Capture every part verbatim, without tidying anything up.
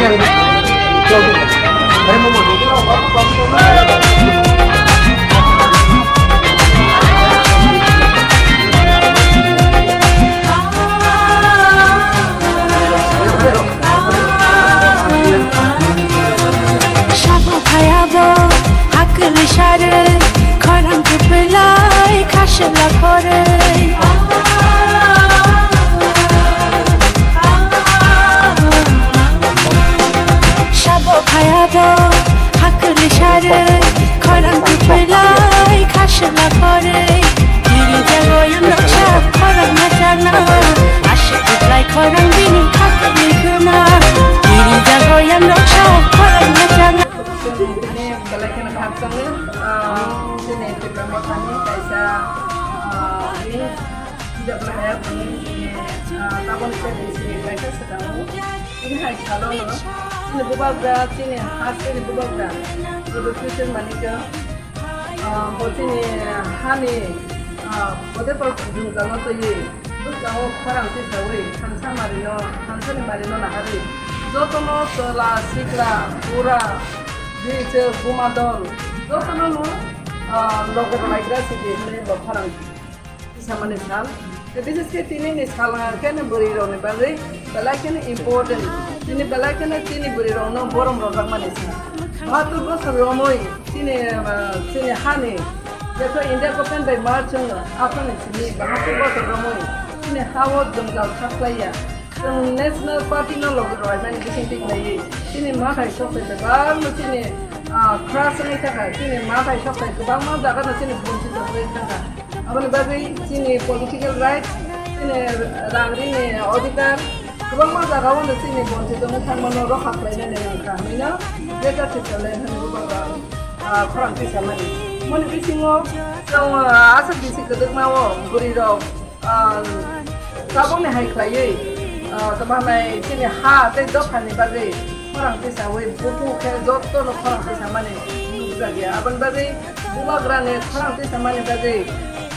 Sabo phayabo hakli sare, khorang kupilai khasla kore. Sabo phayabo hakli sare, khorang kupilai khasla kore. Kiri jago yang roksa khorang na chana, asik kuplai khorang bini khakli kuna. Kiri jago yang roksa khorang na chana. Tini belai kheno khakchangno, ah, chini Tipra Mothani kaisa, ah, ni P W F ni, ah, taboni se bisi kaisa swkango. Tini hai salo no, chini bubagra, chini ha, chini bubagra, Buddha Christian manikya, ah, bo chini hani, ah, bote por jwngjal no twi, bwskango khorang tisawi, thansa marino, thansani marino naharwi, jotono chwla, sikla, bura, bwswk, buma dol, jotono no, ah, loge rwlaigra sidi hwnwi bo khorang tisamani sal. Tei bises khe tini ni sal hwnka khe no bwrwi rok ni bagwi belai kheno important. Tini belai kheno chini bwrwi rok no borom rwjakmani sal. Bahatur bosor romwi chini, ah, chini hani jepho India government bai merge wngno aphano chini bahatur bosor romwi chini ha-o jwngjal khaklaiya. Chwng National Party no logi rwlaimani bising tik naiwi chini mathai soksai kwbangma chini, ah, crush wngwi thangkha, chini mathai soksai kwbangma jaga no chini bonchito wngwi thangkha. Aboni bagwi chini political rights, chini rang rini odhikar, kwbangma jaga o no chini bonchito wngwi thangmano rokha khlainani nangkha hwnwi no Greater Tipraland hwnwi bubagra, ah, khorang tisamani. Moni bisingo chwng, ah, aswk bisi kwdwkma o bwrwi rok, ah, tabukni hai khlaiwi, ah, tamo hwnai chini ha tei dophani bagwi khorang tisawi buphang khe jotono khorang tisamani nukjakya. Aboni bagwi bubagrani khorang tisamani bagwi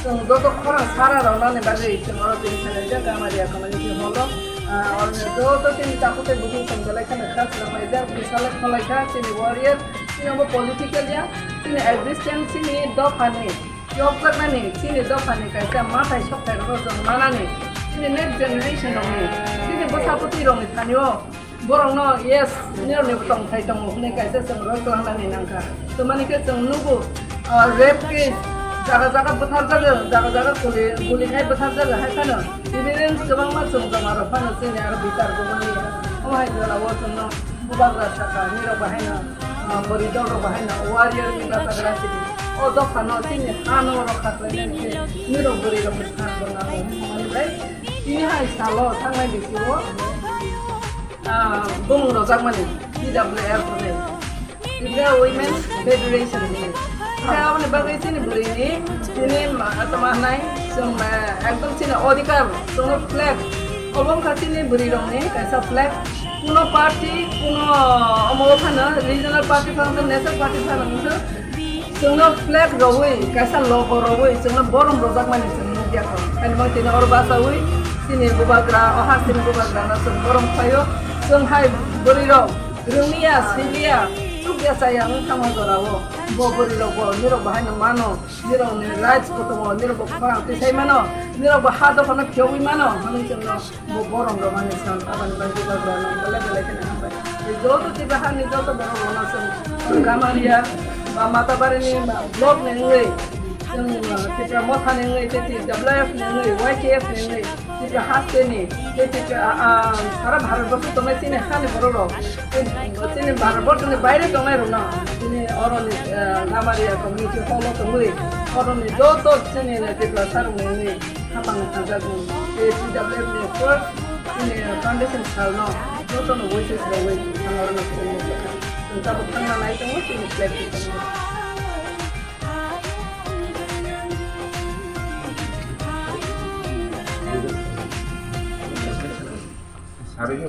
chwng joto khorang sara rwnani bagwi chwng oro tini salaijak Gamaria community hall o, ah, oro joto chini takhuk tei buphang chwng belai kheno kha swrwnglaijak, bwsala kholaikha chini warrior, chini omo political ya, chini existence chini dophani. Yokjaknani chini dophani kaisa mathai sokthai rokno chwng manani, chini next generation rokni, chini bwsa bwtwi rokni thani o borokno yes, nirokni tongthai tongo hwnwi kaisa chwng roi twlangnani nangkha. Twmani khe chwng nugo, ah, rape case jaga jaga bwtharjago, jaga jaga guli, guli khai bwtharjago hai phano evidence kwbangma chwng joma rok phano chini aro bichar kwbangma. Omo hai jorao chwngno bubagra saka, nirok bahaino, ah, bwrwi dol rok bahaino warrior ni bachagra sidi. O dopha no chini ha no rokha khlainani khe nirok bwrwi rok ni phan bo nango hwnmani bai tini hai salo thangnai bisi o, ah, bumung rojakmani T W F ni Tripura Women Federation ni. Khe aboni bagwi chini bwrwi ni tini ma-, tama hwnai chwng, ah, ekdom chini odhikar chwngno flag obo wngkha chini bwrwi rok ni kaisa flag. Kuno party, kuno omo phano regional party phano, national party phano wngkha. Chwngno flag rogwi, kaisa logo rogwi, chwngno borom rojakmani chwng nukya kho. Ani mang tini oro bachawi, chini bubagra, o hasteni bubagrano chwng borom khlaio. Chwng hai bwrwi rok, rwngya, siliya, chukya chaya wng thangma jorao. Bo bwrwi rok bo, nirok bahaino mano, nirokni rights bo tongo, nirok bo khorang tisai mano, nirok bo ha dophano phiyogwi mano, hwnwi chwngno Bo borom rok ani san aboni bagwi bubagra no belai belai kheno hambai. Tei joto Tripura hani joto borok rok no chwng Gamaria ba Matabari ni ba block ni wngwi, chwng, uh, Tipra Motha ni wngwi, tei T W F ni wngwi, Y T F ni wngwi, Tripura haste ni, tei Tripura, ah, ah, sara Bharat borso tongnai chini hani borok rok, tei chini Bharat borso ni baire tongnai rok no chini oro ni, uh, Gamaria community hall o tongwi, oro ni joto chini Tripura sarok ni wngwi. Hamang thangjago. Tei T W F ni first, chini foundation salno jotono voices rogwi thangna rwna phone rwkha. Chwng tabuk thangna nai tongo, chini flag twi tongo. Sarigwi.